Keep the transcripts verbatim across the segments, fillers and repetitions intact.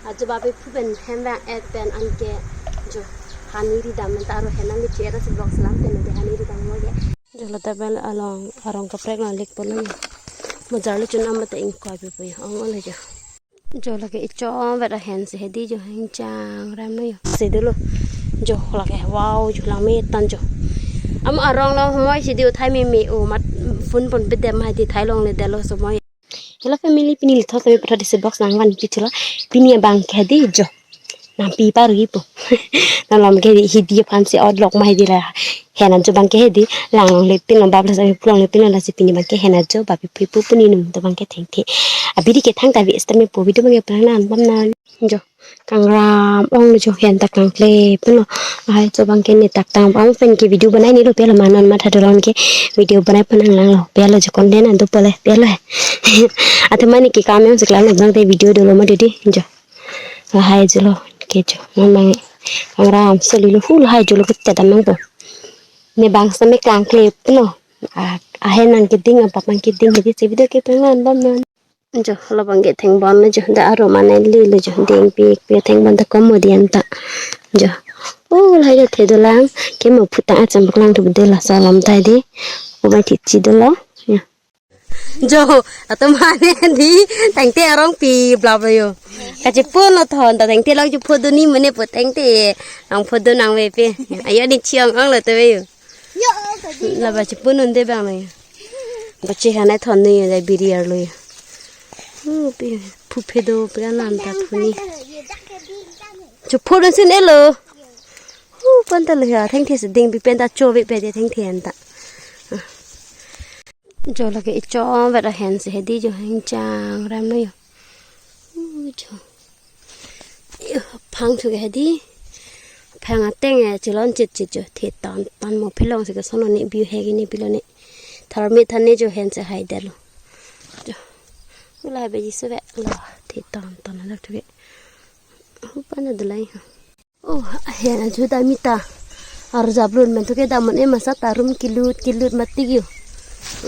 Ajo babe phu pen hem vang-et pen anke jo hani ridam pen ta aro henam bichi era si vlog selam pen de hani ridam mo ge. Jo lata pen along arong kaprek along lekpo lo. Mojar lo chun am ta ingkoi pe pe ong lo jo. Jo lake ichom vet ahen si hedi jo hengchang ram lo jo. Si dolo. Jo lake wow jo langme tan jo. Am arong long moi si di uthai me me o mat phone pon bedem hai di thai longle detlo so moi. Hello family, pini lithot kami pura disi box nangvan pichula. Pini abang ke hedi jo. Nangpi paru ipo. Nang lam ke hedi aphan si odlok ma hedi la. Hena jo abang ke hedi lang longle pin long bab la sami pulong le pin long lasi pini abang ke hena jo babi pui pu puni num to abang ke thengthe. Abidi ke thangta vi esta me po video abang ke pran nan bam nan jo. Kangram ong jo hen ta kangkle pin lo. Hai jo abang ke ne tak tang bang pen ke video banai ni lo pelo manon matha dolon ke video banai pen nang lang lo pelo jo content an do pole pelo. Athe mani ke kam yang seklan lo bang te video dolo ma didi jo. Lahai jo lo ke jo. Mang mang kangram soli lo hu lahai jo lo ke tedam mang po. Ne bang same kangkle pin lo. Ah, ahen nang keding apa mang keding hedi si video ke pran nan bam nan. Jo, lo abang ke thengbon lo jo, da aro mane li lo jo, ding pik pik thengbon ta komo di anta. Jo. Oh, lahai jo the dolang, ke mo phutang acham baklang tu de la salam tai di. Ubai thi chi dolo. Ya. Jo, atum mane di, tangte arong pi blap lo jo. Kachi pun lo thon, ta tangte lo jo phodo ni mane po tangte, ang phodo nang ve pe. Ayo ni chiang ang lo te ve jo. Laba chipun unde bang nai. Bache hanai thon nai dai biri arlo. Hu pi phu phe do pira nan ta phu ni. Chu phu dun sin elo. Hu pan ta lo ya thengthe si ding pi pen ta cho ve pe de thengthe an ta. Jo lake ichom vet ahen si hedi jo hengchang ram lo jo. Hu jo. Phang thu ke hedi. Phang ateng e chilon chit chit jo. The tan tan mo phelong si ke sono ne biu he ke ne pilo ne. Tharmi than ne jo hen se hai delo. Jo. Ula be ji se ve lo. The tan tan lo thu ke. Hu pan da lai. Oh, ahen ajo da mita. Arjap lun men thu ke damon e masa ta rum kilut kilut mati kyo.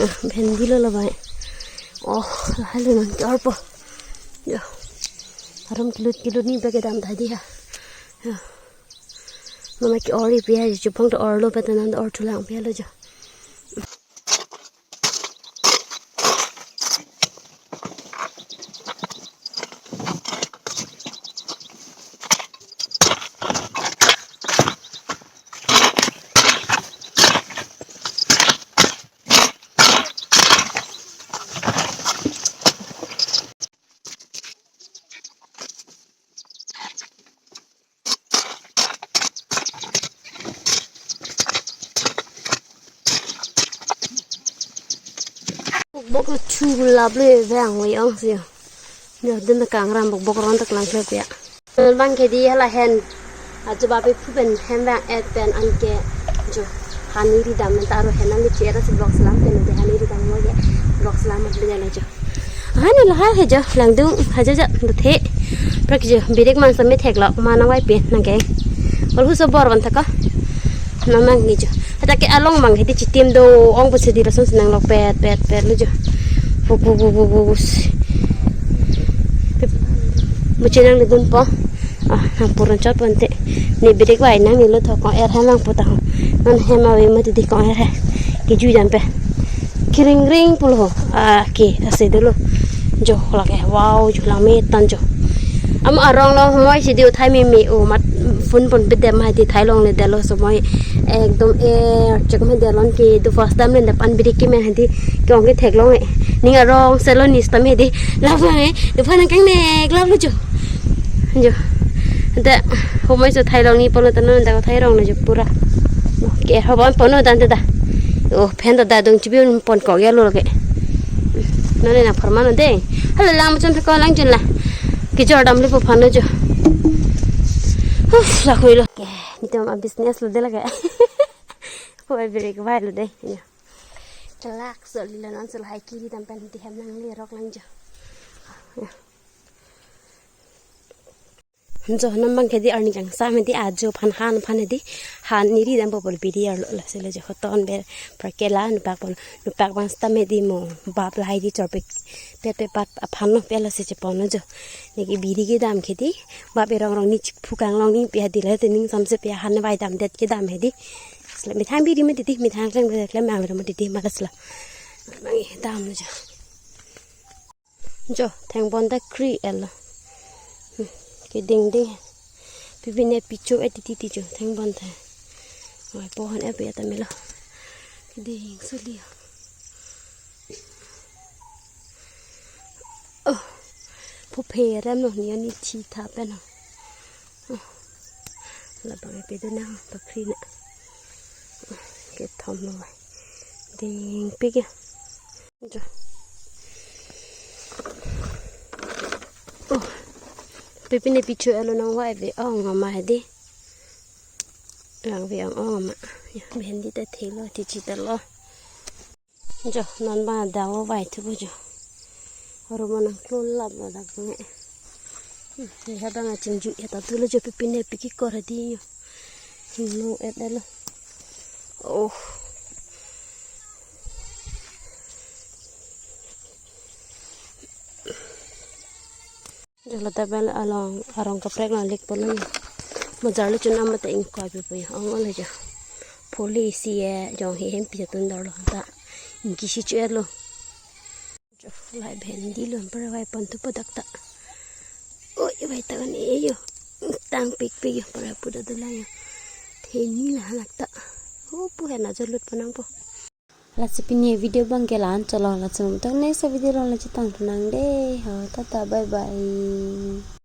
Ah, bhendi lo lo bai. Oh, lahai lo nang ke-or po. Jo. Arum kilut kilut ni beke dam tadi ha. Jo. Mama ke-or ipi ha, chupong to or lo peta nan or thulang pi lo jo. Bok bok chu lap le vang we ong si. Nyo din ta kangram bok bok ron ta klang kle pia. Bang ke di hala hen. Ajo babe phu pen hem vang-et pen anke jo hani ridam pen ta aro henam bichi era si vlog selam pen de hani ridam mo ge vlog selam mat le jo. Hani lahai he jo langdung haja ja dothe. Prak jo birik man same thek lo ma nang wai pen nang ke. Ol hu so bor van thaka. Nang nang ni jo. Hata ke along mang hedi chitim do ong pusi di lason si nang lok pet pet pet lo jo. Pu pu pu pu pu. Muchi nang ni dun po. Ah, nang purun chot pon te. Ni birik wai nang ni lo thok kong er ha nang pu ta ho. Non hem ave mati di kong er ha. Ke ju jan pe. Kiring ring pulo ho. Ah, ke ase dolo. Jo lake wow jo langme tan jo. Am arong long moi si di uthai me me o mat phone pon bedem hai di thai longle detlo so moi. Ekdom er chek me delon ke do first time le dap an birik ke men hai di. Ke ong ke thek long e. Ning arong selo ni stam hai di. Lap lang e. Do phan kang nek lap lo jo. Jo. Da humai so thai long ni pon ta non da thai rong na jo pura. Ke hobon pon dan da. Oh, phen da da dong chibi pon ko ya lo ke. Non na forman de. Hala lang chon ko lang chon la. Ke jor dam le po phan jo. Uf, la koi lo. Ke, ni tem a business lo de la ke. Ko ai bere ke bai lo de. Ya. Kelak so lilo non so hai kiri tam pen di hem nang le rok lang jo. Ya. Jo non abang ke di arni kangsam hedi ajo aphan han aphan hedi han neri dampo pol biri arlo lasi lo jo hoton ber prakela nupak pon nupak bang stam hedi mo bap lahai di chorpek pet pe pat aphan lo pe lasi chepon lo jo. Neke biri kedam ke di bap erong rong ni chikphu kanglong ni pe hedi le tening samse pe han vai damdet kedam hedi. Sila methang biri me titi methang klem klem mang mo titi malas la. Mang dam lo jo. Jo, thengbon ta kri elo. Hmm, keding ding. Pipine picho e titi ti jo, thengbon ta. Oi, pohon e pe ta melo. Keding suli. Oh, puphe rem lo ni ani thi tha pen lo. Oh, labang e pe do na pakri na. Oh, kethom lo. Ding pik ya. Jo. Oh. Pipine picho elo nang vai ve ong ma hedi. Nang ve ong ong ma. Ya, bhendi ta thelo, tichi ta lo. Jo, non ba dawo vai thubo jo. Oro mo nang klolap lo dak nge. Hmm, ya bang achingju ya ta tulo jo pipine piki kor hedi yo. Hingno et elo. Oh. Jala tabel along arong kaprek lo lik polo ya. Majar lo chun amate ingkoi pe pe ya. Ong ong lo jo. Poli si e jong he hem pi tun dor lo ta. Ingki si chu et lo. Jo, lai bhendi lo para vai pon thupo dak ta. Oi, vai ta kan e yo. Tang pik pik yo para pu da dula yo. Theni la halak ta. Ho pu hena jo lut ponang po. Lasi pini video abang ke la-an chot lo, lasi tum next video along le chetong thu nang de. Ho, tata, bye bye.